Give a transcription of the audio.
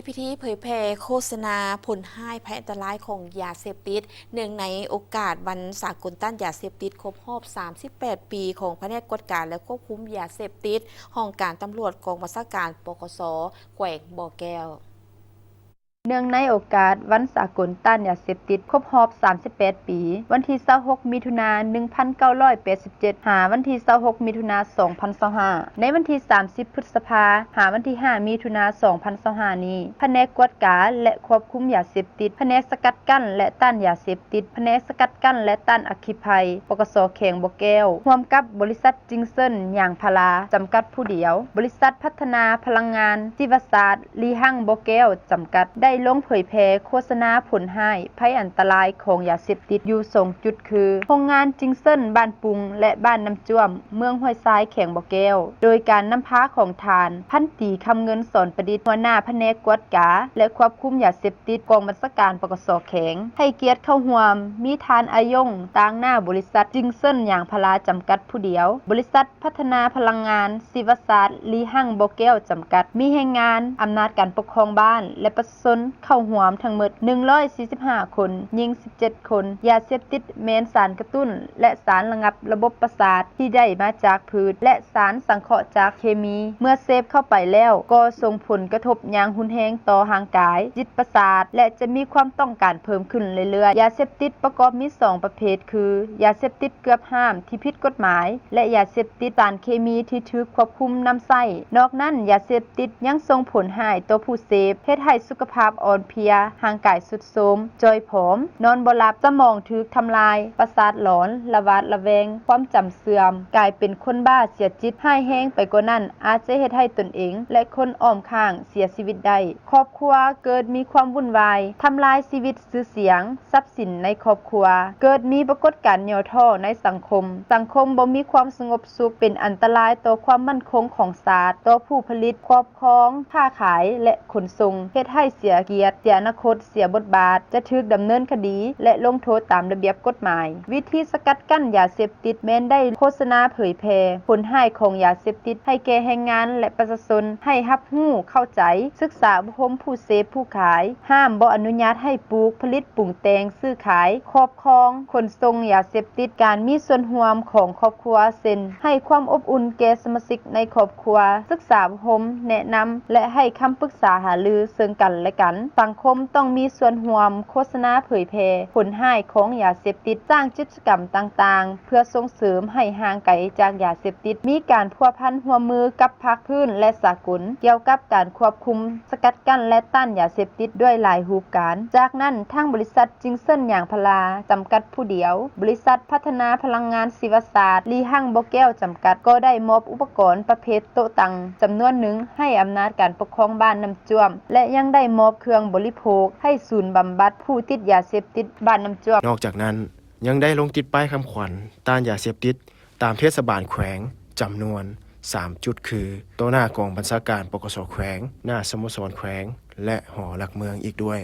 ພິທີເຜີຍແຜ່ໂຄສະນາຜົນຮ້າຍໄພອັນຕະລາຍຂອງຢາເສບຕິດ ເນື່ອງໃນໂອກາດວັນສາກົນຕ້ານຢາເສບຕິດ ຄົບຮອບສາມສິບແປດປີ ຂອງພະແນກກວດກາ ແລະ ຄວບຄຸມຢາເສບຕິດ ຫ້ອງການຕຳຫຼວດກອງບັນຊາການ ປກສ ແຂວງບໍ່ແກ້ວ. ເນື່ອງໃນໂອກາດວັນສາກົນຕ້ານຢາເສບຕິດ ຄົບຮອບສາມສິບແປດປີ ວັນທີຊາວຫົກ ມິຖຸນາ ໜຶ່ງພັນເກົ້າຮ້ອຍແປດສິບເຈັດ ຫາວັນທີຊາວຫົກ ມິຖຸນາ ສອງພັນຊາວຫ້າ ໃນວັນທີສາມສິບ ພຶດສະພາ ຫາວັນທີຫ້າ ມິຖຸນາ ສອງພັນຊາວຫ້ານີ້ ພະແນກກວດກາ ແລະ ຄວບຄຸມຢາເສບຕິດ, ພະແນກສະກັດກັ້ນ ແລະ ຕ້ານຢາເສບຕິດ, ພະແນກສະກັດກັ້ນ ແລະ ຕ້ານອັກຄີໄພ ປກສ ແຂວງບໍ່ແກ້ວ ຮ່ວມກັບບໍລິສັດ ຈິງເຊິນ ຢາງພາລາ ຈຳກັດຜູ້ດຽວ, ບໍລິສັດພັດທະນາພະລັງງານຊີວະສາດ ລີຮັງບໍ່ແກ້ວ ຈຳກັດ ໄດ້ລົງເຜີຍແຜ່ໂຄສະນາຜົນຮ້າຍໄພອັນຕະລາຍຂອງຢາເສບຕິດຢູ່ສອງຈຸດຄື ໂຮງງານຈິງເຊິນບ້ານປຸງ ແລະ ບ້ານນ້ຳຈ້ວມ ເມືອງຫ້ວຍຊາຍ ແຂວງບໍ່ແກ້ວ ໂດຍການນຳພາຂອງທ່ານ ພັນຕີ ຄຳເງິນ ສອນປະດິດ ຫົວໜ້າພະແນກກວດກາ ແລະ ຄວບຄຸມຢາເສບຕິດ ກອງບັນຊາການ ປກສ ແຂວງ ໃຫ້ກຽດເຂົ້າຮ່ວມ ມີທ່ານ ອາຍົງ ຕາງໜ້າບໍລິສັດ ຈິງເຊິນ ຢາງພາລາ ຈຳກັດຜູ້ດຽວ, ບໍລິສັດ ພັດທະນາພະລັງງານຊີວະສາດ ລີຮັງບໍ່ແກ້ວ ຈຳກັດ ມີແຮງງານ, ອຳນາດການປົກຄອງບ້ານ ແລະ ປະຊາຊົນເຂົ້າຮ່ວມທັງໝົດ ໜຶ່ງຮ້ອຍສີ່ສິບຫ້າຄົນ, ຍິງສິບເຈັດຄົນ. ຢາເສບຕິດແມ່ນສານກະຕຸ້ນ ແລະ ສານລະງັບລະບົບປະສາດທີ່ໄດ້ມາຈາກພືດ ແລະ ສານສັງເຄາະຈາກເຄມີ ເມື່ອເສບເຂົ້າໄປແລ້ວກໍສົ່ງຜົນກະທົບຢ່າງຮຸນແຮງຕໍ່ຮ່າງກາຍ, ຈິດປະສາດ ແລະ ຈະມີຄວາມຕ້ອງການເພີ່ມຂຶ້ນເລື້ອຍໆ. ຢາເສບຕິດປະກອບມີສອງປະເພດຄື ຢາເສບຕິດເກືອບຫ້າມທີ່ຜິດກົດໝາຍ ແລະ ຢາເສບຕິດສານເຄມີທີ່ຖືກຄວບຄຸມນຳໃຊ້. ນອກນັ້ນ, ຢາເສບຕິດຍັງສົ່ງຜົນຮ້າຍຕໍ່ຜູ້ເສບ, ເຮັດໃຫ້ສຸຂະພາບອ່ອນເພຍ, ຮ່າງກາຍຊຸດໂຊມ, ຈ່ອຍຜອມ, ນອນບໍ່ຫຼັບ, ສະໝອງຖືກທຳລາຍ, ປະສາດຫຼອນ, ລະຫວາດລະແວງ, ຄວາມຈຳເສື່ອມ, ກາຍເປັນຄົນບ້າເສຍຈິດ, ຮ້າຍແຮງໄປກວ່ານັ້ນ, ອາດຈະເຮັດໃຫ້ຕົນເອງ ແລະ ຄົນອ້ອມຂ້າງເສຍຊີວິດໄດ້. ຄອບຄົວເກີດມີຄວາມວຸ່ນວາຍ, ທຳລາຍຊີວິດ, ຊື່ສຽງ, ຊັບສິນໃນຄອບຄົວ, ເກີດມີປາກົດການຫຍໍ້ທໍ້ໃນສັງຄົມ, ສັງຄົມບໍ່ມີຄວາມສະຫງົບສຸກ, ເປັນອັນຕະລາຍຕໍ່ຄວາມໝັ້ນຄົງຂອງຊາດ, ຕໍ່ຜູ້ຜະລິດ, ຄອບຄອງ, ຄ້າຂາຍ ແລະ ຂົນສົ່ງ, ເຮັດໃຫ້ເສຍກຽດ, ເສຍອະນາຄົດ, ເສຍບົດບາດ, ຈະຖືກດຳເນີນຄະດີ ແລະ ລົງໂທດຕາມລະບຽບກົດໝາຍ. ວິທີສະກັດກັ້ນຢາເສບຕິດແມ່ນໄດ້ໂຄສະນາເຜີຍແຜ່ຜົນຮ້າຍຂອງຢາເສບຕິດໃຫ້ແກ່ແຮງງານ ແລະ ປະຊາຊົນໃຫ້ຮັບຮູ້ເຂົ້າໃຈ, ສຶກສາອົບຮົມຜູ້ເສບຜູ້ຂາຍ, ຫ້າມບໍ່ອະນຸຍາດໃຫ້ປູກ, ຜະລິດ, ປຸງແຕ່ງ, ຊື້ຂາຍ, ຄອບຄອງ, ຂົນສົ່ງຢາເສບຕິດ, ການມີສ່ວນຮ່ວມຂອງຄອບຄົວ ເຊັ່ນ ໃຫ້ຄວາມອົບອຸ່ນແກ່ສະມາຊິກໃນຄອບຄົວ, ສຶກສາອົບຮົມ, ແນະນຳ ແລະ ໃຫ້ຄຳປຶກສາຫາລືເຊິ່ງກັນ ແລະ ກັນ. ສັງຄົມຕ້ອງມີສ່ວນຮ່ວມໂຄສະນາເຜີຍແຜ່ຜົນຮ້າຍຂອງຢາເສບຕິດ, ສ້າງກິດຈະກຳຕ່າງໆ ເພື່ອສົ່ງເສີມໃຫ້ຫ່າງໄກຈາກຢາເສບຕິດ, ມີການພົວພັນຮ່ວມມືກັບພາກພື້ນ ແລະ ສາກົນ ກ່ຽວກັບການຄວບຄຸມ, ສະກັດກັ້ນ ແລະ ຕ້ານຢາເສບຕິດດ້ວຍຫຼາຍຮູບການ. ຈາກນັ້ນ, ທາງບໍລິສັດ ຈິງເຊິນ ຢາງພາລາ ຈຳກັດຜູ້ດຽວ, ບໍລິສັດພັດທະນາພະລັງງານຊີວະສາດ ລີຮັງບໍ່ແກ້ວ ຈຳກັດ ກໍໄດ້ມອບອຸປະກອນປະເພດໂຕະຕັ່ງຈຳນວນໜຶ່ງໃຫ້ອຳນາດການປົກຄອງບ້ານນ້ຳຈ້ວມ ແລະ ຍັງໄດ້ມອບເຄື່ອງບໍລິໂພກໃຫ້ສູນບຳບັດຜູ້ຕິດຢາເສບຕິດບ້ານນ້ຳຈ້ວມ. ນອກຈາກນັ້ນ, ຍັງໄດ້ລົງຕິດປ້າຍຄຳຂວັນຕ້ານຢາເສບຕິດຕາມເທດສະບານແຂວງ ຈຳນວນສາມຈຸດ ຄື ຕໍ່ໜ້າກອງບັນຊາການ ປກສ ແຂວງ, ໜ້າສະໂມສອນແຂວງ ແລະ ຫໍຫຼັກເມືອງອີກດ້ວຍ.